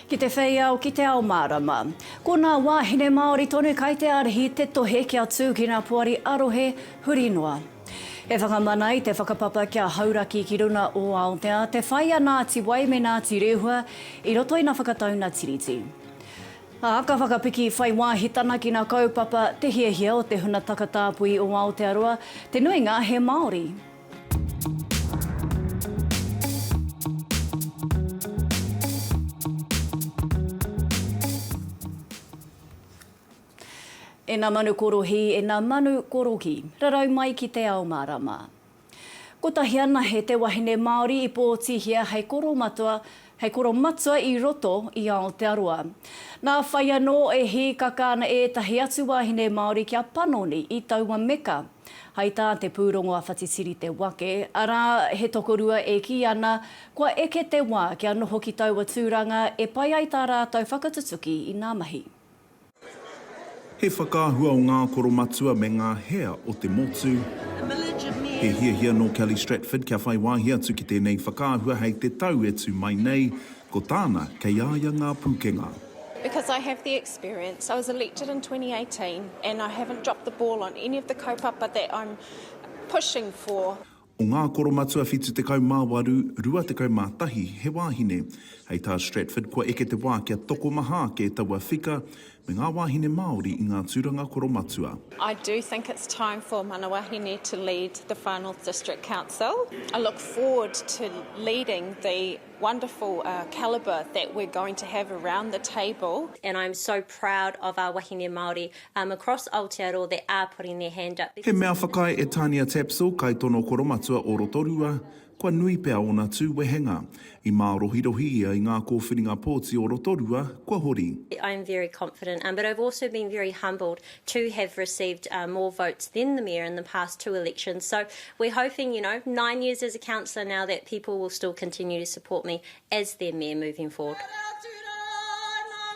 Ki te whei ao, ki te ao mārama. Ko nā wāhine Māori tonu kai te ārahi te tohe kia tū ki nā poari a-rohe huri noa. He whakamana i te whakapapa kia Hauraki ki runa o Aotea te whai a Ngāti Wai me Ngāti Rehua i roto i nā whakatauna Tiriti. Ā, ka whakapiki whai wāhitana ki nā kaupapa te hiahia o te huna takatāpui o Aotearoa, te nuinga he Māori. E na manu korohi, e na manu koroki, rarau mai ki te ao marama. Kotahi anahe te wahine Māori i pōtihia hei koromatua, hei koromatua i roto i Aotearoa. Nā whai anō e hīkaka ana ētahi atu wāhine Māori kia panoni i taua meka. Hai tā te pūrongo a Whatitiri Te Wake, arā, he tokorua e kī ana, kua eke te wā kia noho ki taua tūranga e pai ai tā rātou whakatutuki i nā mahi. He whakaahua o ngā koromatua me ngā hea o te motu. He hiahia nō Kelly Stratford kia whai wāhi atu ki tēnei whakaahua hei te tau e tū mai nei, ko tāna, kei a ia ngā pūkenga. Because I have the experience, I was elected in 2018 and I haven't dropped the ball on any of the kaupapa that I'm pushing for. O ngā koromatua 78, 21 he wāhine. Hei tā Stratford, kua eke te wā kia tokomaha ake taua whika me ngā wāhine Māori i ngā tūranga koromatua. I do think it's time for mana wahine to lead the Far North District Council. I look forward to leading the wonderful calibre that we're going to have around the table. And I'm so proud of our wahine Māori across Aotearoa that are putting their hand up. He mea whakaae e Tania Tapsell, kaitono koromatua o Rotorua, kua nui pea ōna tū wehenga. I mārohirohi ia i ngā kōwhiringa pōti o Rotorua, kua hori. I am very confident but I've also been very humbled to have received more votes than the mayor in the past two elections so we're hoping, you know, nine years as a councillor now that people will still continue to support me as their mayor moving forward.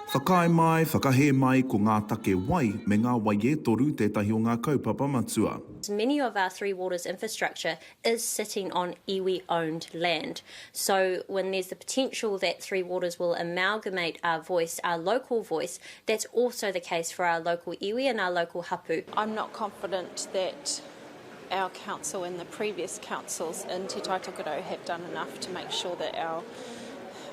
Whakaae mai, whakahē mai, ko ngā take wai me ngā wai e toru tētahi o ngā kaupapa matua. Many of our Three Waters infrastructure is sitting on iwi-owned land. So when there's the potential that Three Waters will amalgamate our voice, our local voice, that's also the case for our local iwi and our local hapu. I'm not confident that our council and the previous councils in Te Tai Tokerau have done enough to make sure that our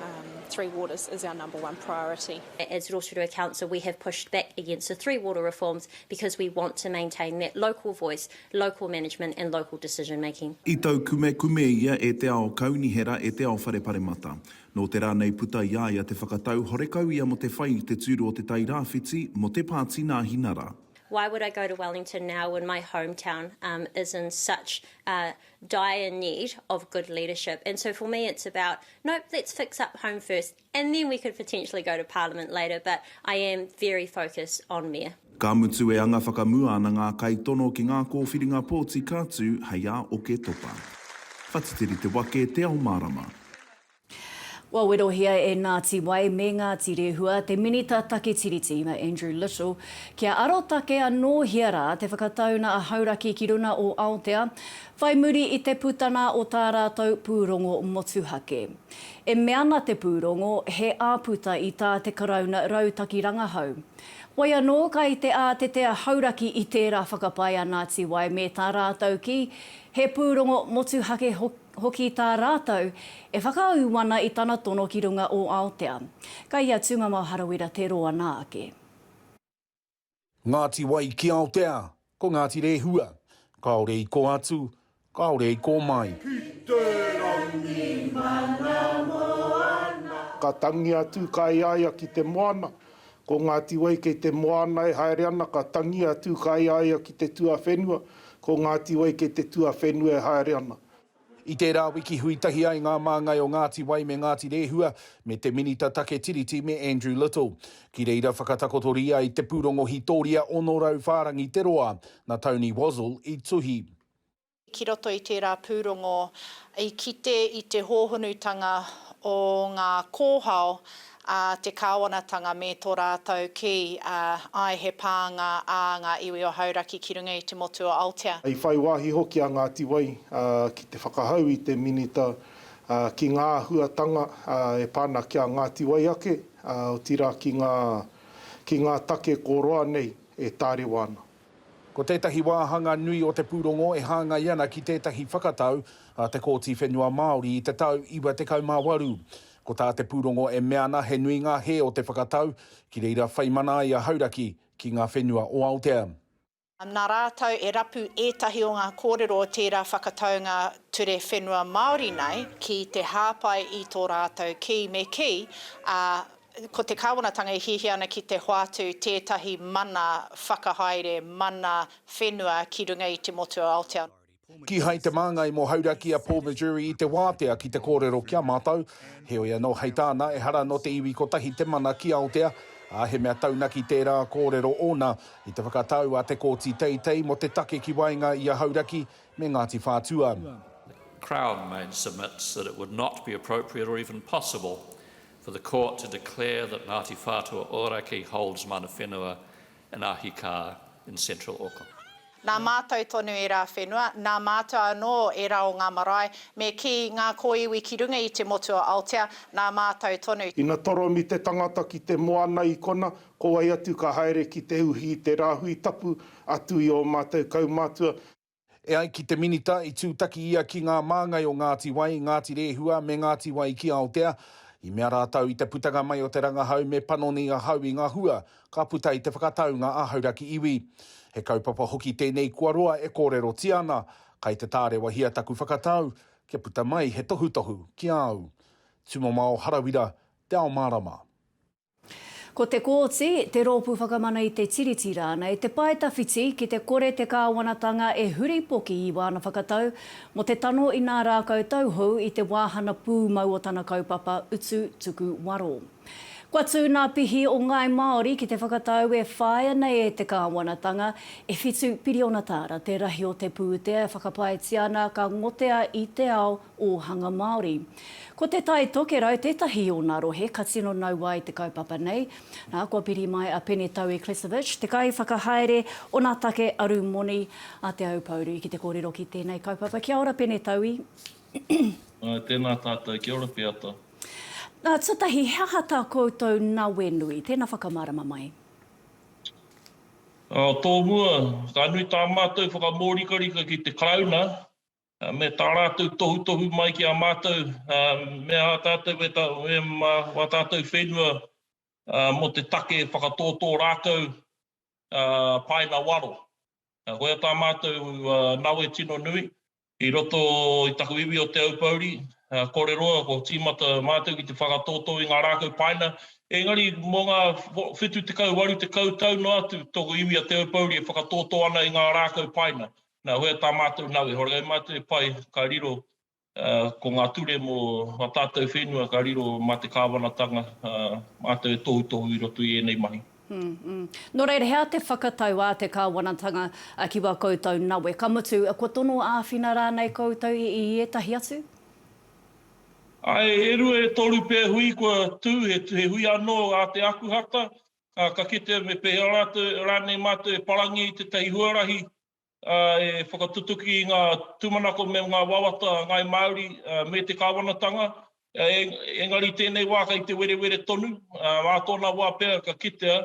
um, Three Waters is our number one priority. As Rotorua Council, we have pushed back against the Three Water reforms because we want to maintain that local voice, local management and local decision making. I taukumekume ia e te ao kaunihera, e te ao whare paremata. Nō te rā nei puta i a ia te whakatau horekau ia mō te whai i te tūru o Te Tai Rāwhiti mō te Pāti Nāhinara. Why would I go to Wellington now when my hometown um, is in such uh, dire need of good leadership? And so for me, it's about, nope, let's fix up home first, and then we could potentially go to Parliament later, but I am very focused on Mayor. Ka mutu e anga whakamua ana ngā kaitono ki ngā kōwhiringa pōti ka tū hei ā Oketopa. Whatitiri te wake, Te Ao Mārama. Kua werohia e Ngāti Wai me Ngāti Rehua te Minita Take Tiriti, a Andrew Little, kia arotake anōhia rā te whakatauna a Hauraki ki runa o Aotea, whai muri i te putana o tā rātou pūrongo motuhake. E mea ana te pūrongo, he āputa i tā te Karauna rautaki rangahau. Wai anō kai te ātete a Hauraki i tērā whakapae a Ngāti Wai me tā rātou kī, he pūrongo motuhake hoki. Hoki tā rātou e whakaū ana i tana tono ki runga o Aotea. Kai a Tūmamao Harawira te roa nā ake. Ngāti Wai ki Aotea, ko Ngāti Rēhua. Kāore i kō atu, kāore i kō mai. Ki te rangi mana moana. Ka tangi atu ka i a ia ki te moana. Ko Ngāti Wai kei te moana e haere ana, ka tangi atu ka i a ia ki te tuawhenua. Ko Ngāti Wai kei te tuawhenua e haere ana. I tērā wiki hui tahi ai ngā māngai o Ngāti Wai me Ngāti Rēhua me te Minita Take Tiriti me Andrew Little. Ki reira whakatakotoria ai te pūrongo hītōria 600 whārangi te roa, nā Tony Wazzell i tuhi. Ki roto i tērā pūrongo i kite i te hōhonutanga o ngā kōhao a te kāwanatanga me tō rātou kī, āe he pānga ā ngā iwi o Hauraki ki runga i te motu o Aotea. I whai wāhi hoki a Ngāti Wai ki te whakahau i te Minita ki ngā āhuatanga e pā ana ki a Ngāti Wai ake. otirā ki ngā, ki ngā take ko roa nei e tārewa ana. Ko tētahi wāhanga nui o te pūrongo e hāngai ana ki tētahi whakatau a te Kōti Whenua Māori i te tau 98. Ko tā te pūrongo e mea ana he nui ngā hē o te whakatau, ki reira whai mana ai a Hauraki ki ngā whenua o Aotea. Nā rātou e rapu ētahi o ngā kōrero o tērā whakataunga ture whenua Māori nei ki te hāpai i tō rātou kī me kī, ā, ko te kāwanatanga e hiahia ana ki te hoatu tētahi mana whakahaere, mana whenua ki runga i te motu o Aotearoa. Kīhai te māngai mō Hauraki a Paul Majurey i te wātea ki te kōrero ki a mātou. Heoi anō, hei tāna, ehara nō te iwi kotahi te mana ki Aotea, ā, he mea taunaki tērā kōrero ōna i te whakatau a te Kōti Teitei mō te take ki waenga i a Hauraki me Ngāti Whātua. The Crown main submits that it would not be appropriate or even possible for the court to declare that Ngāti Whātua Ōrākei holds mana whenua and ahi kā in Central Auckland. Nā mātou tonu ērā whenua, nā mātou anō ērā o ngā marae, me kī, ngā kōiwi ki runga i te motu o Aotea, nā mātou tonu. Ina toromi te tangata ki te moana i kona, ko wai atu ka haere ki te uhi i te rāhui tapu, atu i ō mātou kaumātua. E ai ki te Minita, i tūtaki ia ki ngā māngai o Ngāti Wai, Ngāti Rēhua me Ngāti Wai ki Aotea. I mea rātou i te putanga mai o te rangahau me panoni ahau i ngā hua ka puta i te whakataunga a Hauraki iwi. He kaupapa hoki tēnei kua roa e kōrerotia ana. Kai te tārewahia taku whakatau kia puta mai he tohutohu ki a au. Tumamao Harawira, Te Ao Mārama. Ko Te Kooti, te Rōpū Whakamana i te Tiriti rānei, te pae tawhiti ki te kore te kāwanatanga e huripoki i wāna whakatau mō te tano i nā rākau tauhou i te wāhana pūmau o tana kaupapa utu tuku waro. Kua tū nā pihi o Ngāi Māori ki te whakatau e whāia nei e te kāwanatanga e whitu piriona tāra te rahi o te pūtea e whakapaetia ana ka ngotea i te ao ōhanga Māori. Ko Te Tai Tokerau tētahi o nā rohe ka tino nau ai te kaupapa nei. Nā, kua piri mai a Pene Taui Klesovic, te kaiwhakahaere o nā take aru moni a Te Aupōuri ki te kōrero ki tēnei kaupapa. Kia ora Pene Taui. Āe, tēnā tātou, kia ora Peata. Nā, tuatahi, he aha tā koutou nawe nui? Tēnā whakamārama mai. Tōmua, ka nui tā mātou whakamōrikarika ki te Karauna me tā rātou tohutohu mai ki a mātou me ā tātou me wā tātou whenua mō te take whakatōtō rākau paina waro. Koia tā mātou nawe tino nui i roto i taku iwi o Te Aupōuri, kore roa kua tīmata mātou ki te whakatōtō i ngā rākau paina, engari mō ngā 70, 80 tau noa atu tōku iwi a Te Aupōuri e whakatōtō ana i ngā rākau paina. Nā, koia tā mātou nawe, hore ai mātou e pai ka riro ko ngā ture mō wā tātou whenua ka riro mā te kāwanatanga mātou e tohutohu i roto i ēnei mahi. Nō reira, he aha te whakatau a te kāwanatanga ki wā koutou nawe? Ka mutu, kua tono āwhina rānei koutou i ētahi atu? Āe, e rua e toru pea hui kua tū, he hui anō a te Akuhata, ka kitea me pēhea rātou, rānei mātou e parangi i tētahi huarahi e whakatutuki i ngā tūmanako me ngā wawata a Ngāi Māori me te kāwanatanga, engari i tēnei wā kei te werewere tonu, ā tōna wā pea ka kitea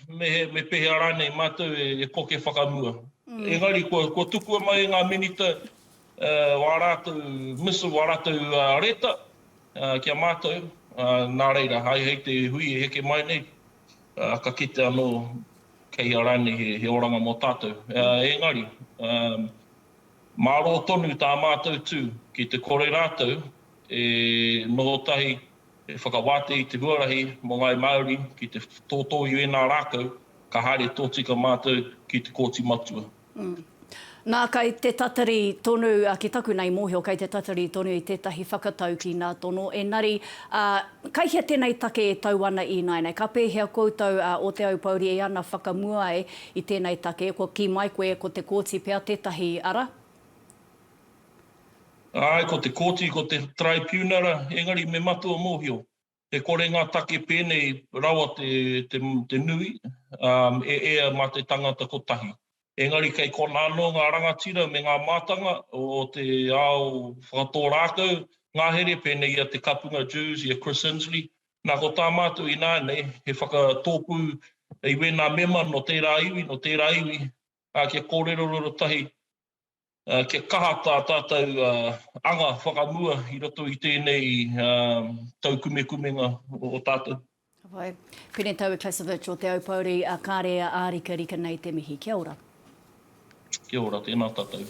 me pēhea rānei mātou e koke whakamua. Engari kua tukua mai e ngā Minita wā rātou missive, wā rātou reta ki a mātou, nā reira, hei te hui e heke mai nei, ka kitea anō Kei hea rānei he oranga mō tātou. Engari, mārō tonu tā mātou tū ki te kore rātou e noho tahi, e whakawātea i te huarahi mō Ngāi Māori ki te tōtō i ēnā rākau, ka haere tōtika mātou ki te Kōti Matua. Nā, kei te tatari tonu, ki taku nei mōhio, kei te tatari tonu i tētahi whakatau ki nā tono, enari, ā, kai hea tēnei take e tau ana īnāianei? Ka pēhea koutou, ā, o Te Aupōuri e ana whakamua ai i tēnei take? Kua kī mai koe, ko te kōti pea tētahi ara? Āe, ko te kōti, ko te taraipiunara, engari me matua mōhio, e kore ngā take pēnei rawa te, te, te nui, ā, e ea mā te tangata kotahi. Engari kei konā anō ngā rangatira me ngā mātanga o te ao whakatō rākau ngahere pēnei i a Te Kapunga Dewes, i a Chris Insley. Nā, ko tā mātou ināianei, he whakatōpū i wēnā mema nō tērā iwi, nō tērā iwi, ā, kia kōrerorero tahi, ā, kia kaha tā tātou anga whakamua i roto i tēnei taukumekumenga o tātou. Ka pai. Pene Taua Klasovic o Te Aupōuri, ā, kāre a ārikarika nei te mihi. Kia ora. Kia ora, tēnā tātou.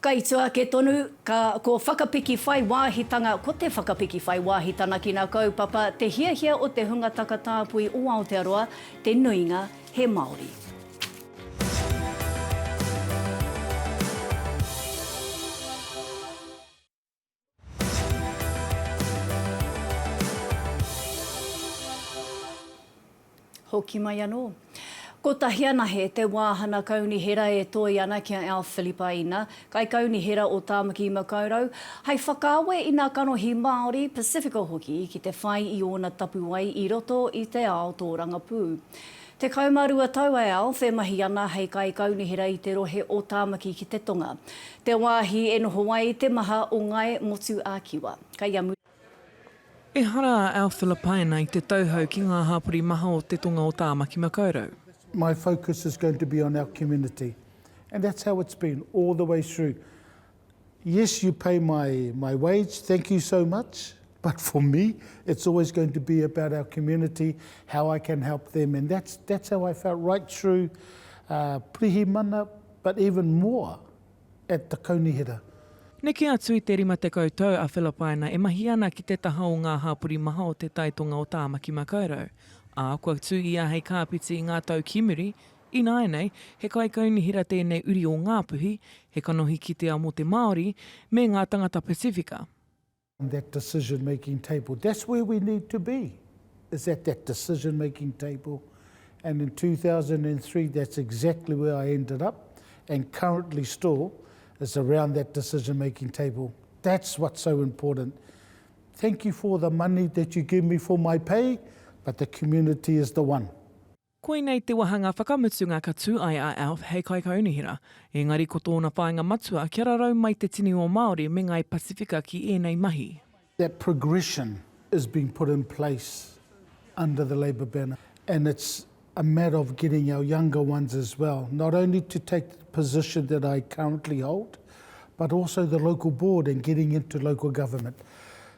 Kai tua ake tonu, ka, ko whakapiki whai wāhitanga, ko te whakapiki whai wāhitana ki ngā kaupapa, te hiahia o te hunga takatāpui o Aotearoa, te nuinga he Māori. Hoki mai anō. Kotahi anahe te wāhana kaunihera e toi ana ki a Alf Filipaina, Kaikaunihera o Tāmaki Makaurau, hai whakaawe i nā kanohi Māori, Pasifika hoki, ki te whai i ōna tapuwae i roto i te ao tōrangapū. 12 tau a Alf e mahi ana hei kaikaunihera i te rohe o Tāmaki ki te Tonga, te wāhi e noho ai te maha o Ngāi Motu ā-Kiwa. Kai a muri. Ehara a Alf Filipaina i te tauhou ki ngā hapori maha o te tonga o Tāmaki Makaurau. My focus is going to be on our community and that's how it's been all the way through. Yes, you pay my, my wage, thank you so much, but for me, it's always going to be about our community, how I can help them, and that's, that's how I felt right through uh, Pirihimana, but even more at the Kaunihera. Neke atu i te 50 tau a Filipaina e mahi ana ki te taha o ngā hapori maha o te tai tonga o Tāmaki Makaurau, ā, kua tū ia hei kāpiti i ngā tau ki muri, Ināianei, he kaikaunihera tēnei uri o Ngāpuhi, he kanohi kitea mō te Māori, me ngā tangata Pasifika. That decision making table, that's where we need to be, is at that decision making table and in 2003 that's exactly where I ended up and currently still is around that decision making table. That's what's so important. Thank you for the money that you give me for my pay, but the community is the one. Koinei te wahanga whakamutunga ka tū ai a Alf hei kaikaunihera, engari ko tōna whāinga matua kia rarau mai te tini o Māori me Ngāi Pasifika ki ēnei mahi. That progression is being put in place under the Labour banner and it's a matter of getting our younger ones as well, not only to take the position that I currently hold, but also the local board and getting into local government.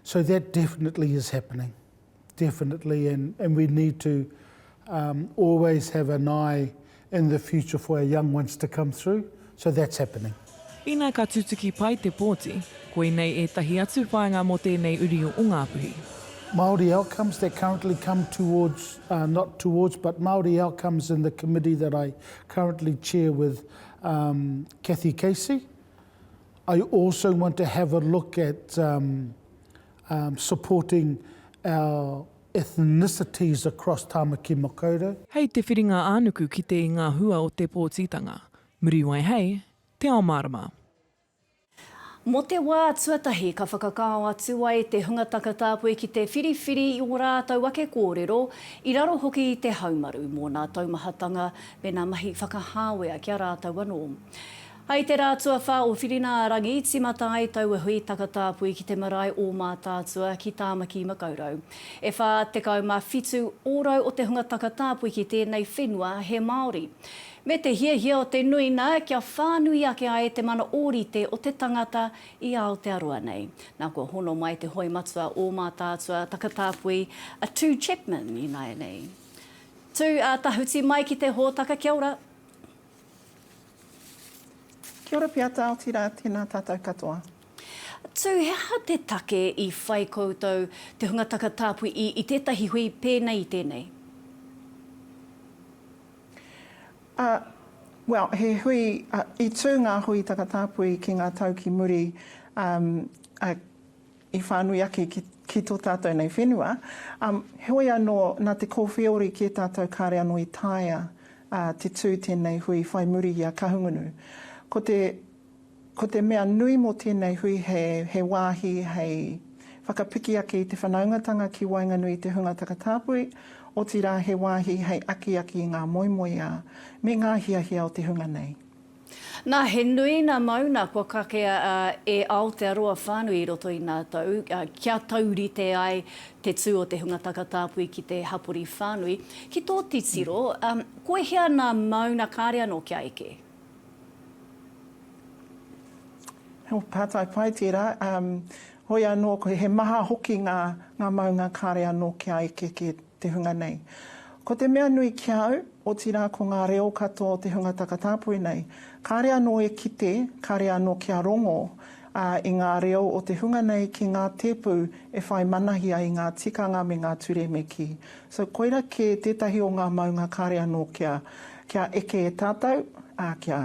So that definitely is happening. Definitely, and, and we need to um, always have an eye in the future for our young ones to come through, so that's happening. Ina ka tutuki pai te pōti, koinei ētahi atu whāinga mō tēnei uri o Ngāpuhi. Māori outcomes that currently come towards, uh, not towards, but Māori outcomes in the committee that I currently chair with um, Kathy Casey. I also want to have a look at um, um, supporting our ethnicities across Tāmaki Makaurau. Hei te whiringa ā-nuku kite i ngā hua o te pōtitanga. Muriwai hei, Te Ao Mārama. Mō te wā tuatahi ka whakakao atu ai te hunga takatāpui ki te whiriwhiri i ō rātou ake kōrero, i raro hoki i te haumaru mō nā taumahatanga me nā mahi whakahāwea ki a rātou anō. Hai te rā tuawhā o Whirinā-a-rangi, tīmata ai taua hui takatāpui ki te marae o Mātaatua ki Tāmaki Makaurau. E 47 ōrau o te hunga takatāpui ki tēnei whenua he Māori. Me te hiahia o te nuina kia whānui ake ai te mana ōrite o te tangata i Aotearoa nei. Nā kua hono mai te hoe matua o Mātaatua takatāpui a Tū Chapman ināianei. Tū, ā, tahuti mai ki te hōtaka, kia ora. Kia ora Piata, otirā, tēnā tātou katoa. Tū, he aha te take i whai koutou, te hunga takatāpui, i, i tētahi hui pēnei i tēnei? Uh, well, he hui, uh, i tū ngā hui takatāpui ki ngā tau ki muri, um, uh, i whānui ake ki, ki tō tātou nei whenua. Um, heoi anō, nā te kōwheori kē tātou kāre anō i taea uh, te tū tēnei hui whai muri i a Kahungunu. Ko te, ko te mea nui mō tēnei hui he, he wāhi hei whakapiki ake i te whanaungatanga ki waenganui i te hunga takatāpui, otirā he wāhi hei akiaki i ngā moemoeā me ngā hiahia o te hunga nei. Nā, he nui nā mauna kua kakea e Aotearoa whānui i roto i nā tau, kia taurite ai te tū o te hunga takatāpui ki te hapori whānui. Ki tō titiro, koehea nā mauna kāre anō kia eke? He pātai pai tērā. Hoi anō, he maha hoki ngā maunga kāre anō kia eke ki te hunga nei. Ko te mea nui ki a au, otirā ko ngā reo katoa o te hunga takatāpui nei, kāre anō e kite, kāre anō kia rongo, ā, i ngā reo o te hunga nei ki ngā tēpu e whai manahia i ngā tikanga me ngā ture me kī. So koira kē tētahi o ngā maunga kāre anō kia, kia eke e tātou, ā, kia,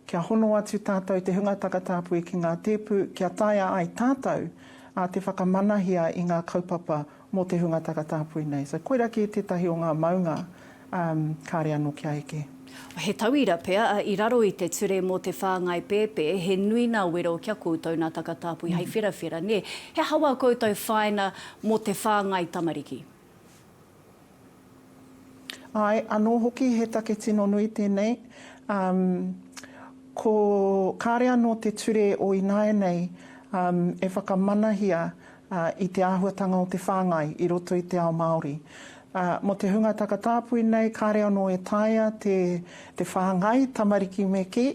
kia hono atu tātou te hunga takatāpui ki ngā tēpu kia taea ai tātou, ā, te whakamanahia i ngā kaupapa mō te hunga takatāpui nei. So koira kē tētahi o ngā maunga um, kāre anō kia eke. He tauira pea, i raro i te ture mō te whāngai pēpē, he nui nā wero kia koutou nā takatāpui hei wherawhera, nē? He aha wā koutou whāina mō te whāngai tamariki? Āe, anō hoki he take tino nui tēnei. Um, ko, kāre anō te ture o ināianei um, e whakamanahia i te āhuatanga o te whāngai i roto i te ao Māori. Mō te hunga takatāpui nei, kāre anō e taea te, te whāngai tamariki me kī,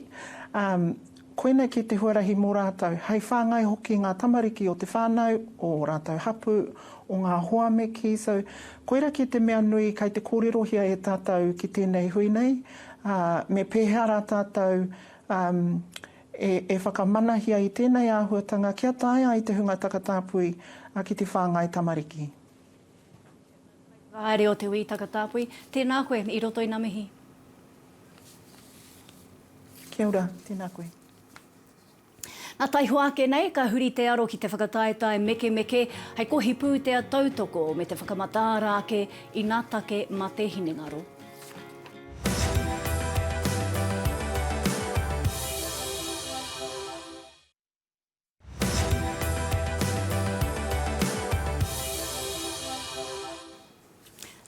koinei kē te huarahi mō rātou, hei whāngai hoki ngā tamariki o te whānau, o ō rātou hapū, o ngā hoa me kī. So, koira kē te mea nui kei te kōrerohia e tātou ki tēnei hui nei, ā, me pēhea rā tātou, e whakamanahia i tēnei āhuatanga kia taea ai te hunga takatāpui ki te whāngai tamariki. Whakahaere o te hui takatāpui, tēnā koe i roto i na mihi. Kia ora, tēnā koe. Nā taihoa ake nei, ka huri te aro ki te whakataetae mekemeke hei kohi pūtea tautoko me te whakamataara ake i nā take mate hinengaro.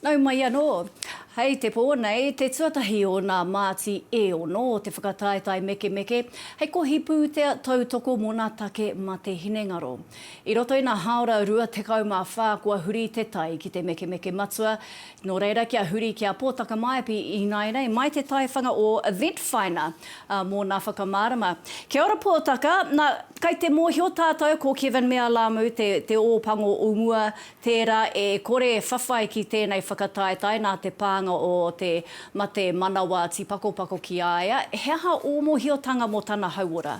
Nau mai anō. Hei te pō nei, te tuatahi o nā māti e ono o te whakataetae mekemeke hei kohi pūtea tautoko mō nā take mate hinengaro. I roto i nā hāora 24 kua huri te tai ki te mekemeke matua, nō reira kia huri ki a Pōtaka Maipi ināianei mai te taiwhanga o Eventfinda mō nā whakamārama. Kia ora Pōtaka, nā, kai te mōhio tātou ko Kevin Mealamu te, te Ōpango o mua Tērā e kore e whawhai ki tēnei whakataetae nā te pānga o te mate manawa tīpakopako ki a ia, he aha ō mōhiotanga mō tana hauora?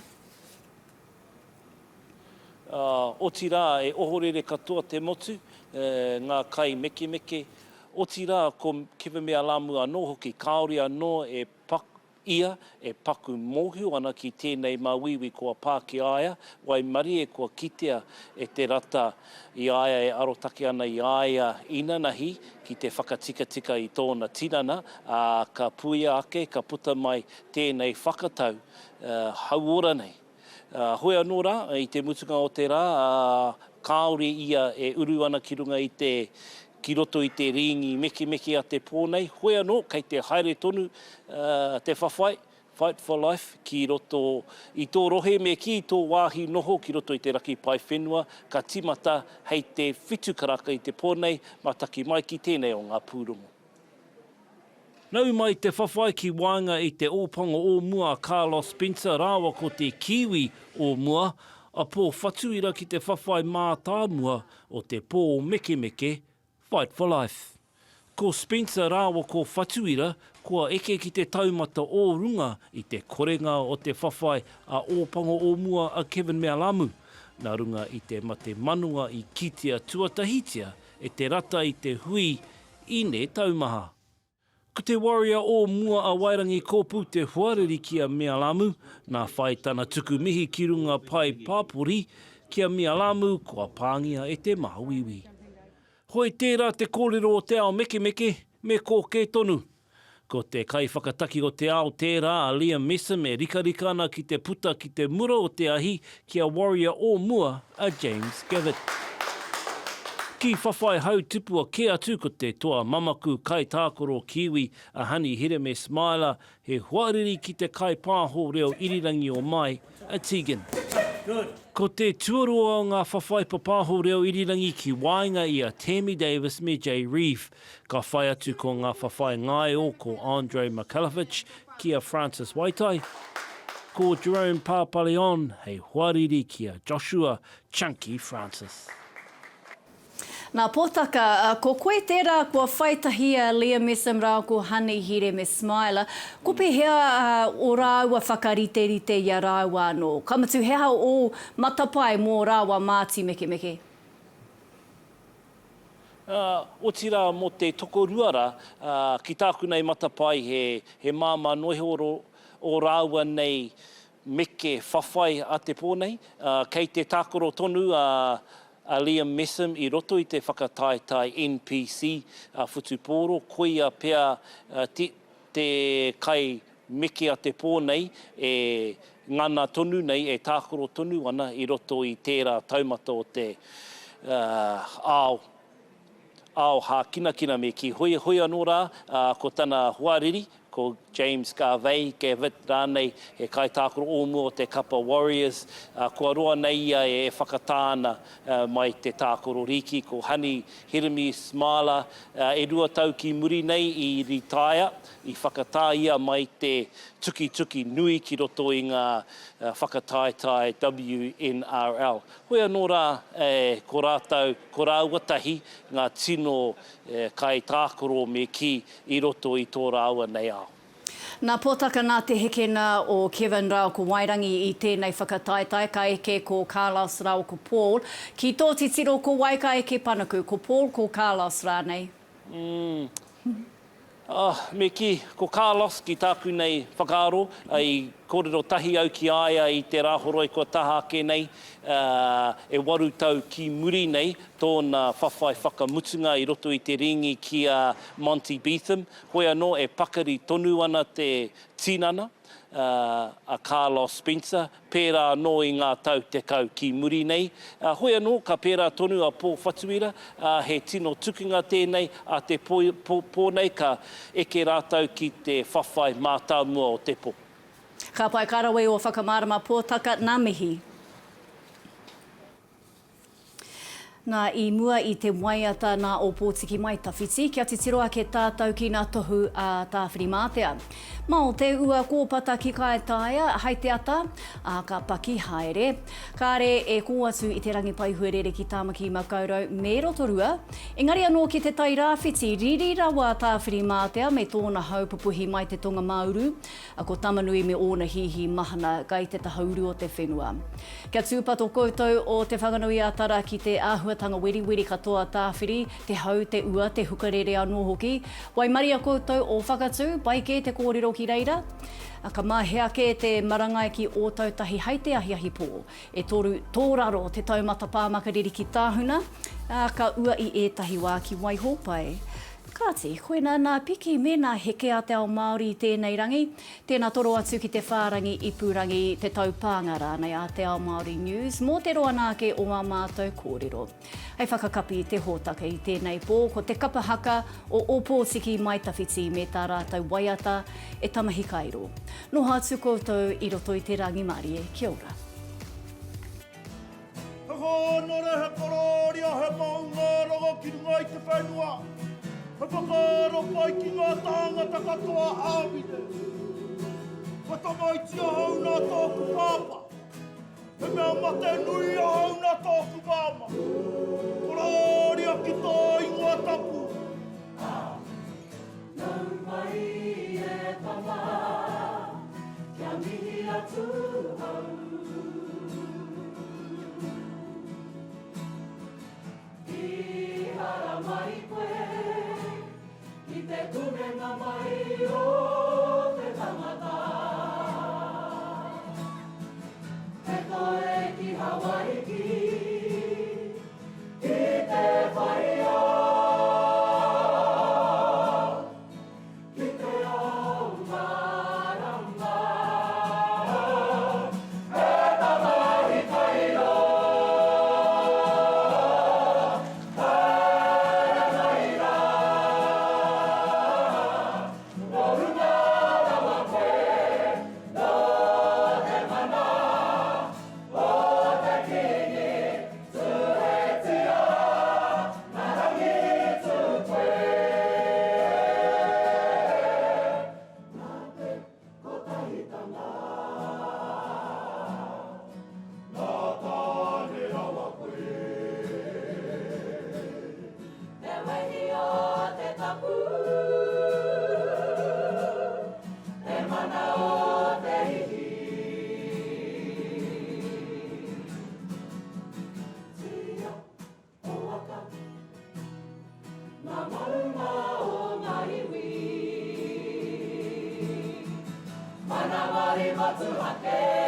Otirā, e ohorere katoa te motu, ngā kai mekemeke, otirā ko Kevin Mealamu anō hoki, kāore anō e Ia e paku mōhio ana ki tēnei māuiui kua pā ki a ia, waimarie kua kitea e te rata i a ia e arotake ana i a ia inanahi ki te whakatikatika i tōna tinana, ā, ka puea ake, ka puta mai tēnei whakatau hauora nei. Hoi anō rā, i te mutunga o te rā, kāore ia e uru ana ki runga i te, ki roto i te rīngi mekemeke a te pō nei, hoi anō, kei te haere tonu te whawhai, fight for life, ki roto i tō rohe me kī, tō wāhi noho ki roto i te raki paewhenua, ka tīmata hei te whitu karaka i te pō nei, mātaki mai ki tēnei o ngā pūrongo. Nau mai te whawhai ki waenga i te Ōpango o mua a Carlos Spencer rāua ko te Kiwi o mua, a Paul Whatuira ki te whawhai mātāmua o te pō mekemeke Fight for Life. Ko Spencer rāua ko Whatuira kua eke ki te taumata o runga i te korenga o te whawhai a Ōpango o mua a Kevin Mealamu, nā runga i te mate manawa i kitea tuatahitia e te rata i te hui ine taumaha. Ko te Warrior o mua a Wairangi Kōpū te hoariri ki a Mealamu, nā whai tana tuku mihi ki runga pae pāpori ki a Mealamu kua pāngia e te māuiui. Hoi tērā te kōrero o te ao mekemeke, me kōkē tonu. Ko te kaiwhakataki o te ao tērā a Liam Messam e rikarika ana ki te puta ki te mura o te ahi ki a Warrior o mua a James Gavet. Ki whawhai hau tipua kē atu ko te toa mamaku kaitākaro Kiwi a Honey Hireme Smiler he hoariri ki te kaipāho reo irirangi o mai, a Tegan. Ko te tuarua o ngā whawhai papāho reo irirangi ki waenga i a Tammy Davis me Jay Reeve. Ka whai atu ko ngā whawhai ngaio ko Andre Mikhailovich ki a Francis Waitai, ko Jerome Pāpaleon hei hoariri ki a Joshua Chunky Francis. Nā Potaka, ko koe tērā kua whai tahi a Liam Messam rāua ko Honey Hireme Smiler, ko pēhea ō rāua whakariterite i a rāua anō? Ka mutu he aha ō matapae mō rāua mā Tīmekemeke? Otirā mō te tokorua rā, ki tāku nei matapae he māmā noa iho ō rāua nei meke whawhai a te pō nei. Kei te tākaro tonu a Liam Messam i roto i te whakataetae NPC whutupōro, koia pea te kai meke a te pō nei e ngana tonu nei, e tākaro tonu ana i roto i tērā taumata o te ao ao hākinakina me kī. Hoi, hoi anō rā, ko tana hoariri, ko James Garvey, Gavitt rānei, he kaitākaro o mua o te kapa Warriors, kua roa nei ia e whakatā ana mai te tākaro rīki, ko Honey Hireme Smiler, e rua tau ki muri nei i ritaia, i whakatā ia mai te tukituki nui ki roto i ngā whakataetae WNRL. Hoi anō rā, ko rātou, ko rāua tahi ngā tino kaitākaro me kī i roto i tō rāua nei ao. Nā Potaka nā te hekena o Kevin rāua ko Wairangi i tēnei whakataetae, ka eke ko Carlos rāua ko Paul. Ki tō titiro ko wai ka eke panuku, ko Paul, ko Carlos rānei? Umm. Oh, me kī, ko Carlos ki tāku nei whakaaro, i kōrero tahi au ki a ia i te Rāhoroi kua taha ake nei, e waru tau ki muri nei, tōna whawhai whakamutunga i roto i te rīngi ki a Monty Beetham. Hoi anō, e pakari tonu ana te tinana a Carlos Spencer, pērā anō i ngā tau tekau ki muri nei. Hoi anō, ka pērā tonu a Paul Whatuira, ā, he tino tukinga tēnei a te pō nei, ka eke rātou ki te whawhai mātāmua o te pō. Ka pai, ka rawe ō whakamārama Pōtaka, nā mihi. Nā, i mua i te waiata nā Ōpōtiki Mai Tawhiti, kia titiro ake tātou ki nā tohu a Tāwhirimātea. Mao te ua kōpata ki Kaitaia, hai te ata, ā, ka paki haere. Kāre e kō atu i te rangi paihuerere ki Tāmaki Makaurau me Rotorua, engari anō ki Te Tai Rāwhiti, riri rawa a Tāwhirimātea me tōna hau pupuhi mai te tonga māuru, A ko Tamanui me ōna hīhī mahana kai te taha uru o te whenua. Kia tūpato koutou o Te Whanganui-a-Tara ki te āhuatanga weriweri katoa tāwhiri, te hau, te ua, te hukarere anō hoki. Waimaria koutou o Whakatū, pai kē te kōrero ki reira. A ka mahea kē te marangai ki Ōtautahi hai te ahiahi pō. E toru tōraro te taumata pāmakariri ki Tāhuna, ā, ka ua i ētahi wā ki Waihōpai. Kāti, koinā nā piki me nā heke a te ao Māori i tēnei rangi. Tēnā toro atu ki te whārangi ipurangi, te taupānga rānei a Te Ao Māori News mō te roana ake o ā mātou kōrero. Hei whakakapi i te hōtaka i tēnei pō, ko te kapa haka o Ōpōtiki Mai Tawhiti me tā rātou waiata E Tama Hikairo. Noho atu koutou i roto i te rangimārie. Kia ora. He hōnore, he korōria, he maunga rawa ki runga i te whenua, he whakaaro pai ki ngā tāngata katoa, āmine. Kua tamaiti ahau nā tōku pāpā, he mea mate nui ahau nā tōku māmā. Korōria ki tō ingoa tapu. Nau mai e tama, kia mihi atu au. I haramai koe ki te kunenga mai o te tangata. He kore ki Hawaiki. Ki te whai ao, ki te ao marama, e tama hikairo. motuhake.